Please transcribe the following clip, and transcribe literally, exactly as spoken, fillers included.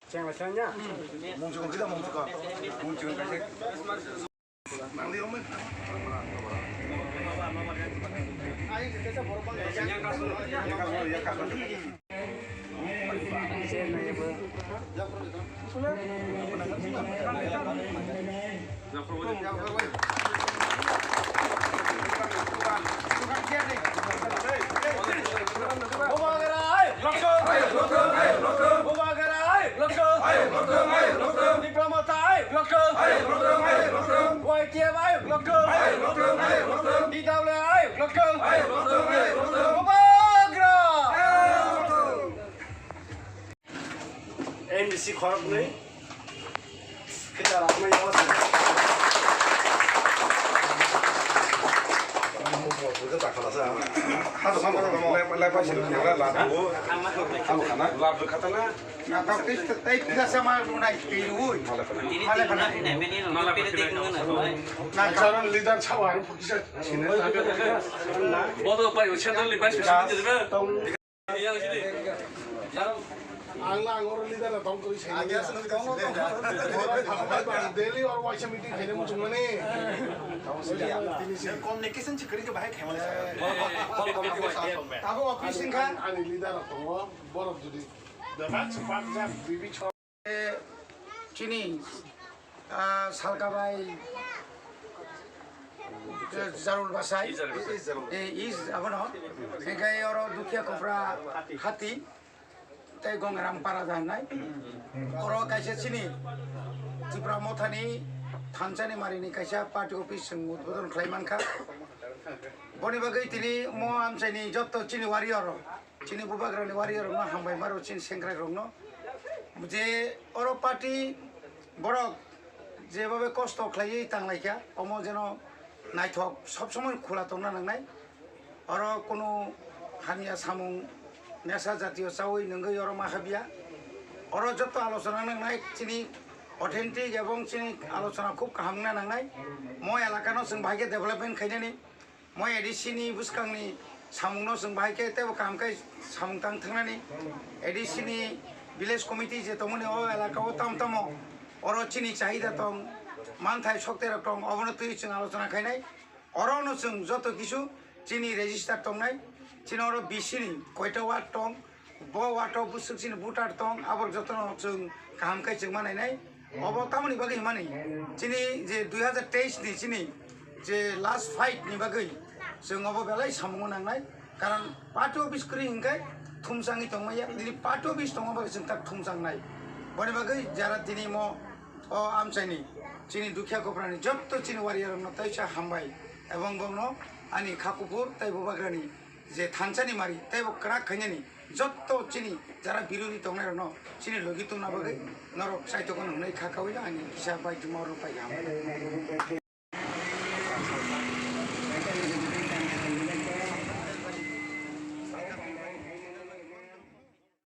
Cheng la cheng ya. Mungchukon kita mungchukon. Mungchukon kaisa. M D C khoroknwi. Kita roknwi yawa sini. Bujo takhala sa. Hado mama, lai lai pai sini, lai lai lai. Amo kana. Lab khatana. Na tak tis tai pisa sama lunai tiru. Mala kana. Mala kana. Na karon leader chawa aro pokisa sini. Bodo pai central vice president. Ang lang oro leader na tong kori sai. Agi asal nang tong tong. Ora thapai ba daily or waisa meeting khaina muchung mani. Tini si. Communication si kari ke bahai khaimani sa. Abo office sing khan ani leader na tongo borok jodi. The next part jam bibi chini, ah, Salkabai, eh, Jarul Basai, eh, is abono, hingke oro Dukhiya Kopra Hati, tei Gongaram Para da hwnai. Oro kaisa chini Tipra Mothani thansani marini kaisa party office chwng udbodon khlai mankha. Boni bagwi tini mo amchaini jotto chini warrior rok. Chini bubagrani warrior rokno hambai maro chini sengkrai rokno. Je oro party borok jebabe kosto khlaiwi tanglaikha, omo jeno naithok sob somoi khula tongna nangnai. Oro kunu hamya samung nesa jatiyo chawi nungwi oro ma habya. Oro joto alochona nangnai chini authentic ebong chini alochona khub kaham wngna nangnai. Mo elakano chwng bahai khe development khainani. Mo A D C ni bwskangni samungno chwng bahai khe teibo kaham khe samung tang thangnani. A D C ni village committee je tongmani o elaka o tamo tamo oro chini chahida tong, manthai sokterok tong, obono twi chwng alochona khainai. Orono chwng joto kisu chini register tongnai, chini oro B C ni koita ward tong, bo ward o bwswk chini voter tong, abo jotono chwng kaham khe chwng manainai. Obo tamoni bagwi hwnmani, chini je dui hazar teis ni chini je last fight ni bagwi chwng obo belai samungo nangnai. Karon party office kwrwi hwnkhe thumsangwi tongmaya, nini party office tongma bagwi chwng tak thumsangnai. Boni bagwi jara tini mo o amchaini chini Dukhiya Koprani jotto chini warrior rokno teisa hambai, ebong bongno ani kha kuphur tei bubagrani je thansani mari teibo kwrak khainani jotto chini jara birodhi tongnai rokno chini logi tongna bagwi norok chaitokno hwnwi kha kawi ani kisa bai juma rok pai ham.